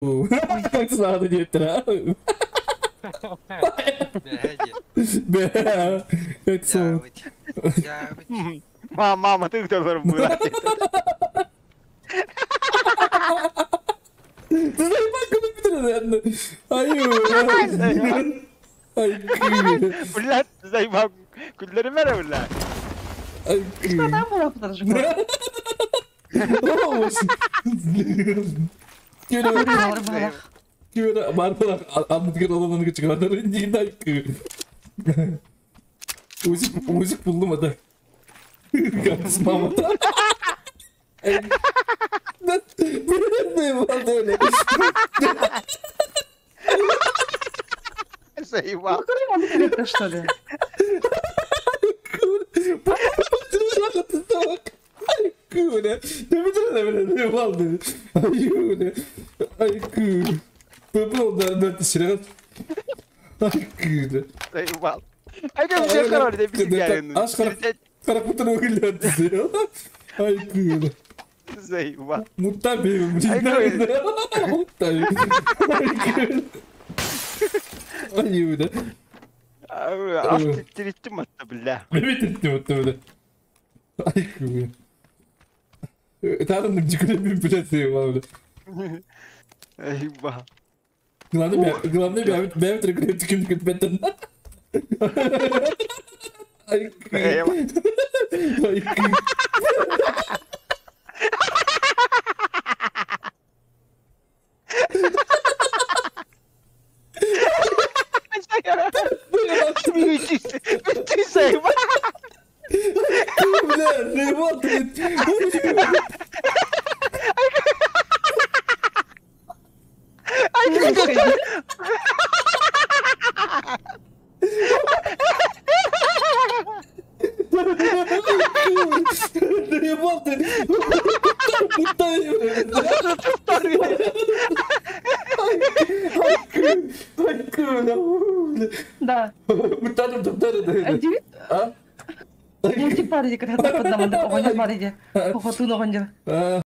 Как сразу не Как сон. Мама, ты кто была? Айы. Блядь, заебал. Күлләремә бля. Müzik buldum hadi. Заебал. Что ли? Заебал. Заебал. Бля. Заебал. Главное, главное, Заебал. Бля, заебал ты. Заебал ты. Да. А?